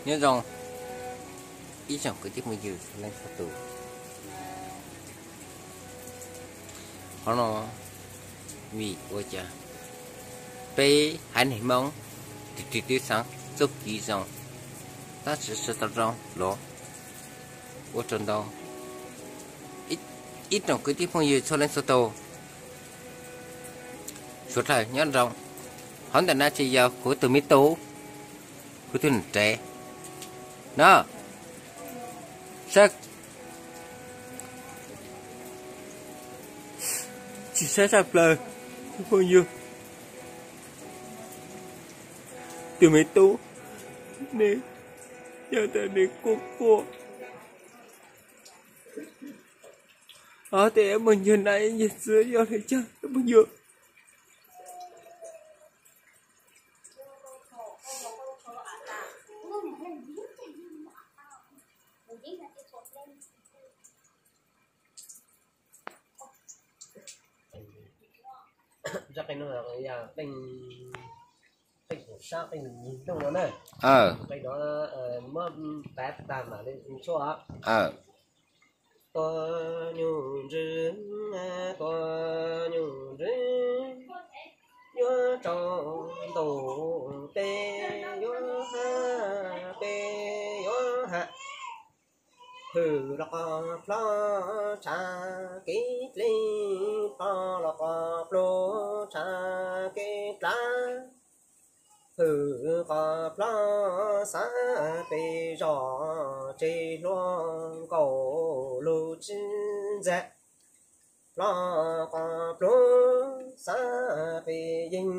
Nyob zoo ib tsoom kwv tij phooj ywg txhua leej txhua tus. Qhov no vim ua cas peb haiv neeg Hmoob tig tig twb xaav txuj kev zoo tab sis tsis tau zoo los ua rau ntau ib tsoom kwv tij phooj ywg txhua leej txhua tus suav dlawg nyob zoo. Qhov ntawm no tsis yog kuv tus me tub, kuv tus niam tsev no. Saib tsis saib tshaj plaws, phooj ywg, tus me tub ne, yog tas nws quaj quaj os, tes muaj nyuag nab nyuag txiv yog li cas phooj ywg? Qee no yog qee, qee kuv sab qee nws nyoog no na. Qee no muab tav tag mam li tshuaj. Tua nyuj ntswg, tua nyuj ntswg, yuav tsaus ntuj peb yuav hab, peb yuav hab. Hwm los qos plhob tshav kev dleb, plhob los qos plug tshav kev dlav. Hwm qos plhob xav pem zos, tseg hlua nkaus lug tsis ntxaws. Plhob qos plug xav pem yeeg,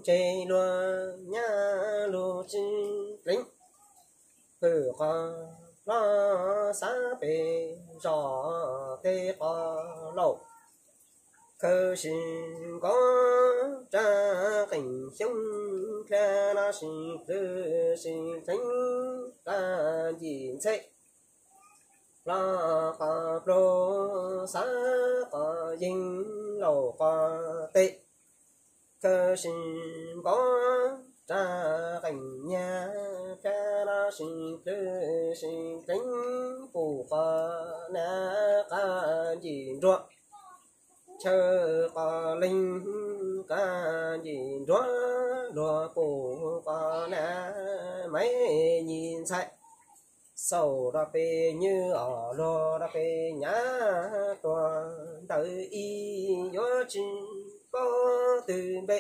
tseg hlua nyab lug tsis dleev. Hwm qos plhob xav pem zos, tej qos laus khawb sis nkaus, rab qees xyoob dlha no sis plhws sis dleev qab ncim ntxhe. Plhob qos plug xav qos yeeg, laus qos tes khawb sis nkaus, rab qees nyab dlha no sis plhws sis dleev, pum qos nav qab ncim nruab, chaw qos leeg qab ncim nruab, luag pum qos nav maiv nyim ntxhais. Xaus rau peb nywj os, luag rau peb nyav, tuag ntawd ib yuav tsis paub twg npe.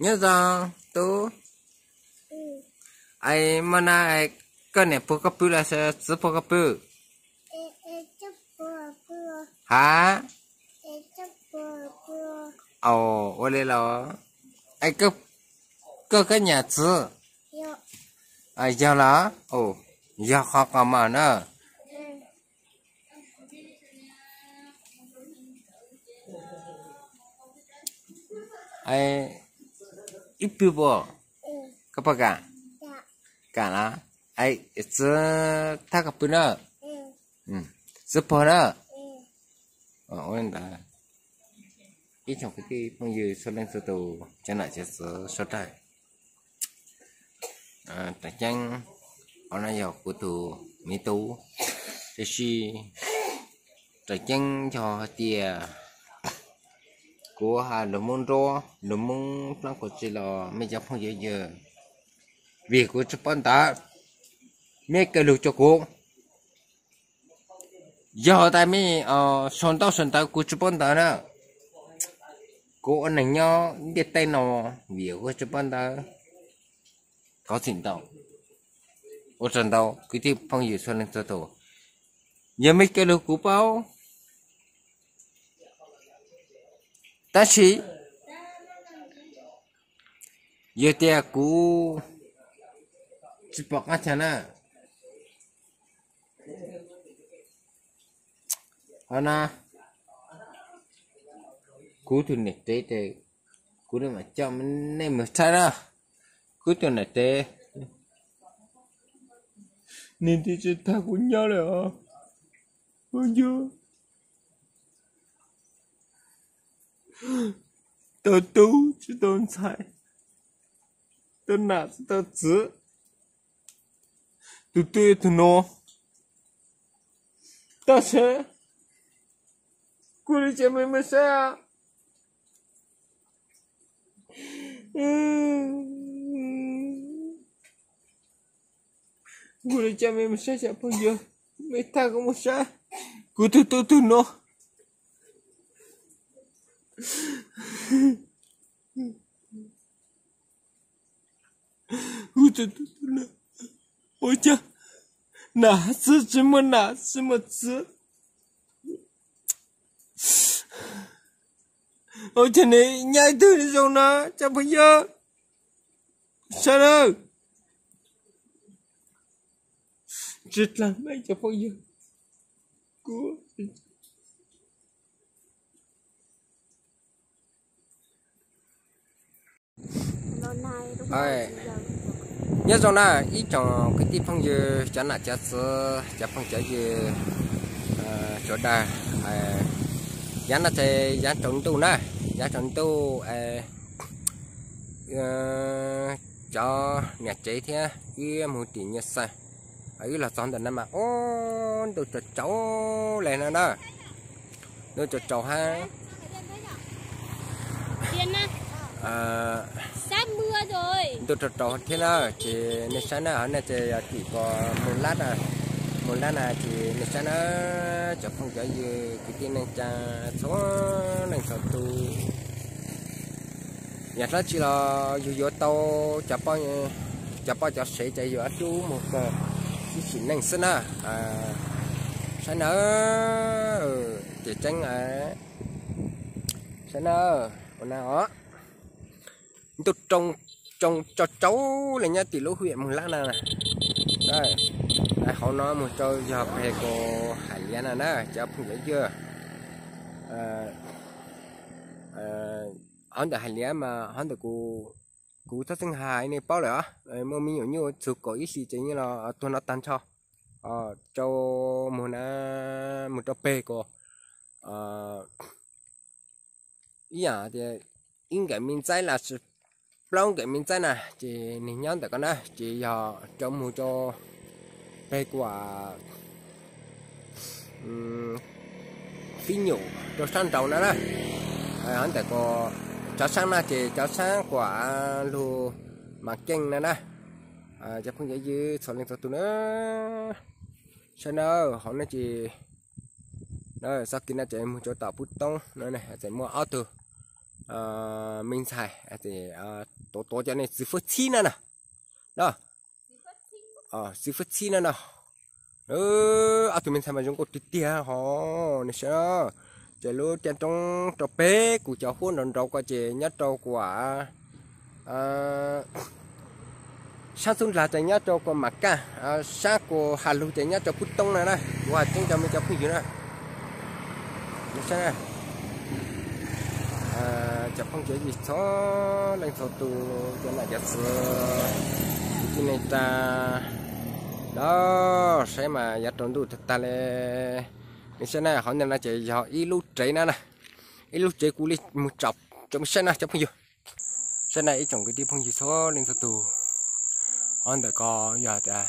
Nyob zoo tub. Es mas na, koj niam puag koj pw los txiv puag koj pw? Ha? Ua li los? Es koj, koj nyam txiv? Yog los? Yog qhov qos mas na. Ib pw puas? Koj puas kam? Kam los? Txiv thab koj pw na. Txiv puag na. Ua li ntawd, ib tsoom kwv tij phooj ywg txhua leej txhua tus, cov nam cov txwv sawv daws, tseem ceeb, qhov no yog kuv tus me tub, tiam sis tseem ceeb yog hais tias kuv hais lus Hmoob nruab lus Hmoob plaub kaum tsib los mej cov phooj ywg, vim kuv tsis paub ntawv, mej kaw lug rua kuv. Yog tas mej sau ntaub sau ntawv kuv tsis paub ntawv na, kuv ua neeg nyob ntiaj teb no vim kuv tsis paub ntawv. Thov txim ntau. Ua tsaug ntau kwv tij phooj ywg txhua leej txhua tus, yog mej kaw lug kuv paub. Tab sis yog tias kuv tsis pom qab chaw na, ho na, kuv tus niam tsev ces kuv mam coj nej mus saib na. Kuv tus niam tsev, nws twb tsis tau kuv nyob lawm os. Kuv yug tau tub tsis tau ntxhais, tau nam tsis tau txiv, tus twg yog tus nuav? Tab sis kuv li cov mej mus saib, kuv li cov mej mus saib cov phooj ywg, mej thaij kuv mus saib kuv tus tub tug nuav. Ua cas nam txiv tsis muaj nam tsis muaj txiv, ua cas nws nyob ib tug zoo na cov phooj ywg? Saib nawb, tsis dlaag mej cov phooj ywg. Kuv nyob zoo na ib tsoom kwv tij phooj ywg, cov nam cov txwv, cov phooj cov ywg sawv daws. Yav no ces yav tsaus ntuj na, yav tsaus ntuj, cov niam tsev thiab wb mus tim Nyiaj Xeem, wb los txog ntawm no mas ub, ntuj tsaus tsaus le no na, ntuj tsaus tsaus hab. Ntuj tsaus tsaus thiab na, ces nej saib na, hov no ces yog tim ko Moos Lab na, Moos Lab na ces nej saib na, cov phooj cov ywg kwv tij neej tsaa txhua leej txhua tus. Yog dlaab tsi los yug yuav tau cov poj cov sev ces yug ob rub moog kawg ib sim neej xwb na. Saib na, ces tseeb, saib na, ua na os. Ntuj tsaus tsaus le nyob tim lub hwm Moos Lab na. Hauv no moog rau yog peg kuas Haav Liav na na cov phooj ywg. Hov ntawm Haav Liav mas hov ntawm kuv txhob txeeb hais nej paub lawm os, muaj me nyuam nyuj txug kaum ib hlis ces yeej los tuag no tag nrho. Rau moog na, moog rau peg kuas ib yaam tias ib nkaum me ntxaib los sis plaub nkaum me ntxaib na, ces nwg nyob ntawm ko na, ces yog rau moog rau peg kuas fib nyum rau saab nraud na na. Hov ntawm kuas cov saab no ces cov saab kuas lug Maam Keej na na. Cov phooj ywg txhua leej txhua tus na, saib na, hov no ces txoj kev no ces moog rau tom Pub Toob no, tseem muaj ob tug me ntxhais tuav tuav cov niag txiv fwb txhib na no, txiv fwb txhib na no. Ob tug me ntxhais mas zoo nkauj tiag tiag hos nej saib. Ces lub caij roob rau pem kuv cov huab nraud nraud ko ces nyob rau kuv sab xub nrag ces nyob rau kuv Mam Kaj, sab kuv has lug ces nyob rau Pub Toob na na, kuv has tseeb rau me cov phooj ywg na. Cov phooj cov ywg txhua leej txhua tus, cov nam cov txwv, kwv tij neej tsa, los saib mas yav rau ntuj tag tag li. Nej saib na, hauv ntawm no ces yog ib lub tsev na na, ib lub tsev kuv li mus tsom rau nej saib na cov phooj ywg. Saib na ib tsoom kwv tij phooj ywg txhua leej txhua tus, hauv ntawm ko yog tias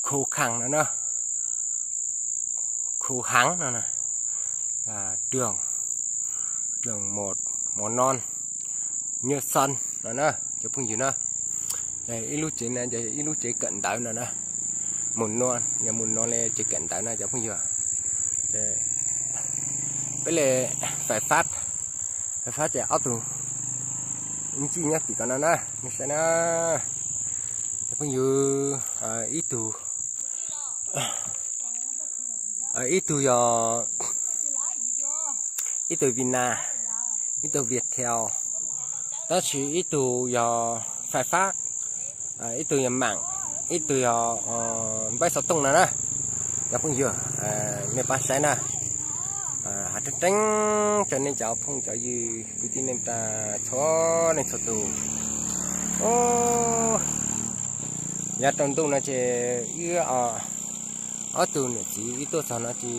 khu khang no na, khu hang no na, trường, trường một, mầm non Như Xuân no na cov phooj ywg na. Ces ib lub tsev na ces ib lub tsev kawm ntawv no na, mầm non, yog mầm non li tsev kawm ntawv na cov phooj ywg. Peb li fais fab, fais fab ces ob tug ncig nyob tim ko no na, nej saib na. Cov phooj ywg, ib tug, ib tug yog, ib tug Vietnam, ib tug Viettel, tab sis ib tug yog fais fab, ib tug yog mam, ib tug yog npaib xov tooj no na. Cov phooj ywg, nej pab saib na, hais tseeb tseeb rau nej cov phooj cov ywg kwv tij neej tsa txhua leej txhua tus. Yav rau ntuj no ces ib ob tug niam txiv wb tuaj txog no ces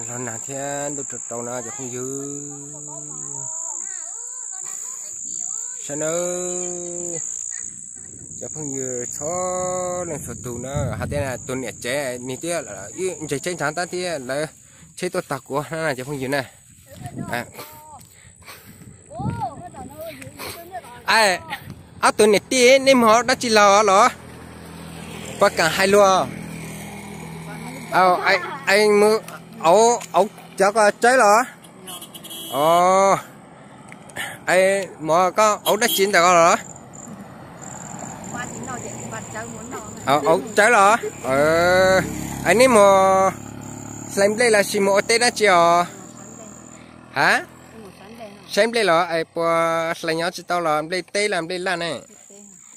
los nag thiab ntuj rau rau no cov phooj ywg. Saib nawb, cov phooj ywg txhua leej txhua tus na, hais tias tus niam tsev nws thiab, ntses tsheb ntshav tab thiab lawv tsheb tuaj tog kuv na cov phooj ywg na. Ob tug niam tij nej mus hauv dab tsi los los? Puas kam hais lus? Mus auv cov ko tsawb los? Mus koj auv dab tsi ntawm ko los? Auv tsawb los? Neb mus hlais nplej los sis mus ua teb dab tsi os? Ha? Saib nplej los? Puas hlais nyob tsis tau los nplej teb los nplej laj ne?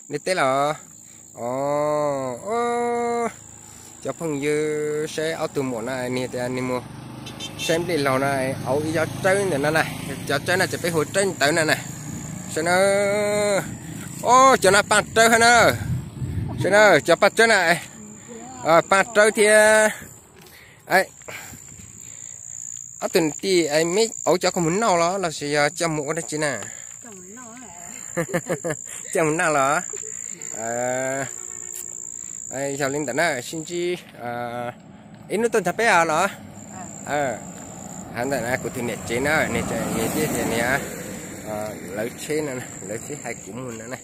Nplej teb los? Cov phooj ywg saib ob tug muam no nws tias nws mus saib nplej laug no, auv ib cov tsawb ntawm no na, cov tsawb no ces peb hu tsawb ntawv no na. Saib na, cov no paj tsawb hab na. Saib na, cov paj tsawb na, paj tsawb thiab. Ob tug niam tij, meb auv cov ko mus noj los los sis yog coj mus ua dab tsi na? Coj mus noj los? Yog li ntawd na, sib ntsib ib hnub tuaj nrog peb os los? Ntawm kuv tus niam tsev na, nws tias tias nws lawv tsheb no, lawv tsheb hais kuv mus no na.